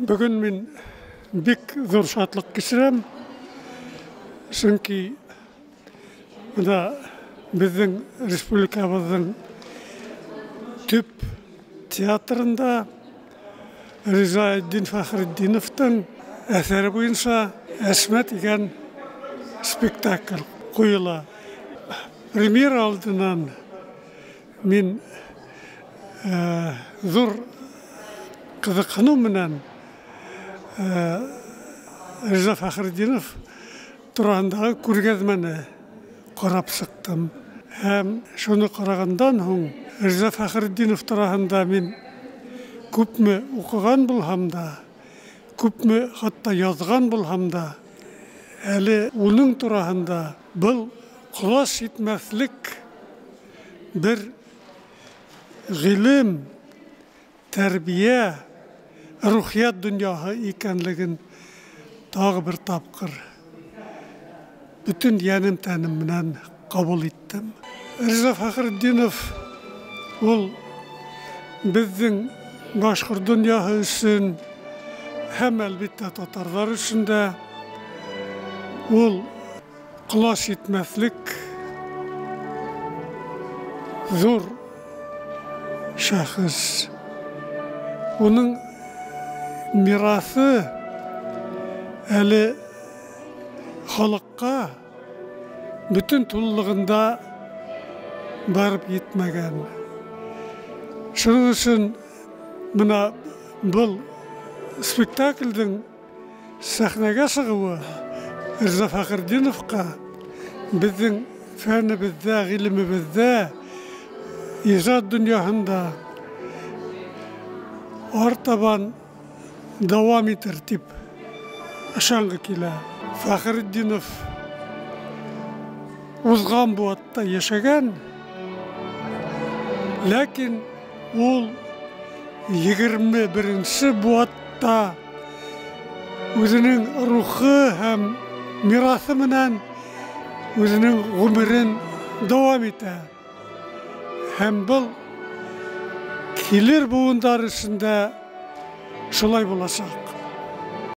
Бөгөн мин бик ҙур шатлыҡ кисерәм, сөнки бына беҙҙең республикабыҙҙың төп театрында Ризаэддин Фәхретдиновтың әҫәре буйынса «Әсмә» тигән спектакль ҡуйыла. Премьера алдынан мин ҙур ҡыҙыҡһыныу менән Риза Фәхретдинов тураһындағы күргәҙмәне ҡарап сыҡтым. Һәм шуны ҡарағандан һуң Риза Фәхретдинов тураһында мин күпме уҡыған булһам да, күпме хатта яҙған булһам да, әле уның тураһында был ҡолас етмәҫлек бер ғилем, тәрбиә, рухиәт донъяһы икәнлеген тағы бер тапҡыр бөтөн йәнем тәнем менән ҡабул иттем. Риза Фәхретдинов ул беҙҙең башҡорт донъяһы өсөн һәм әлбиттә татарҙар өсөн дә ул ҡолас етмәҫлек ҙур шәхес. Уның мираҫы әле халыҡҡа бөтөн тулылығында барып етмәгән. Шуның өсөн бына был спектаклдең сәхнәгә сығыуы Риза Фәхретдиновҡа беҙҙең фәнебеҙҙә, ғилемебеҙҙә, ижад донъяһында артабан дауам итер тип ышанғы килә. Фәхретдинов уҙған быуатта йәшәгән, ләкин ул 21-нсе быуатта үҙенең рухы һәм мираҫы менән үҙенең ғүмерен дауам итә. Һәм был килер быуындар өсөн дә шулай буласаҡ.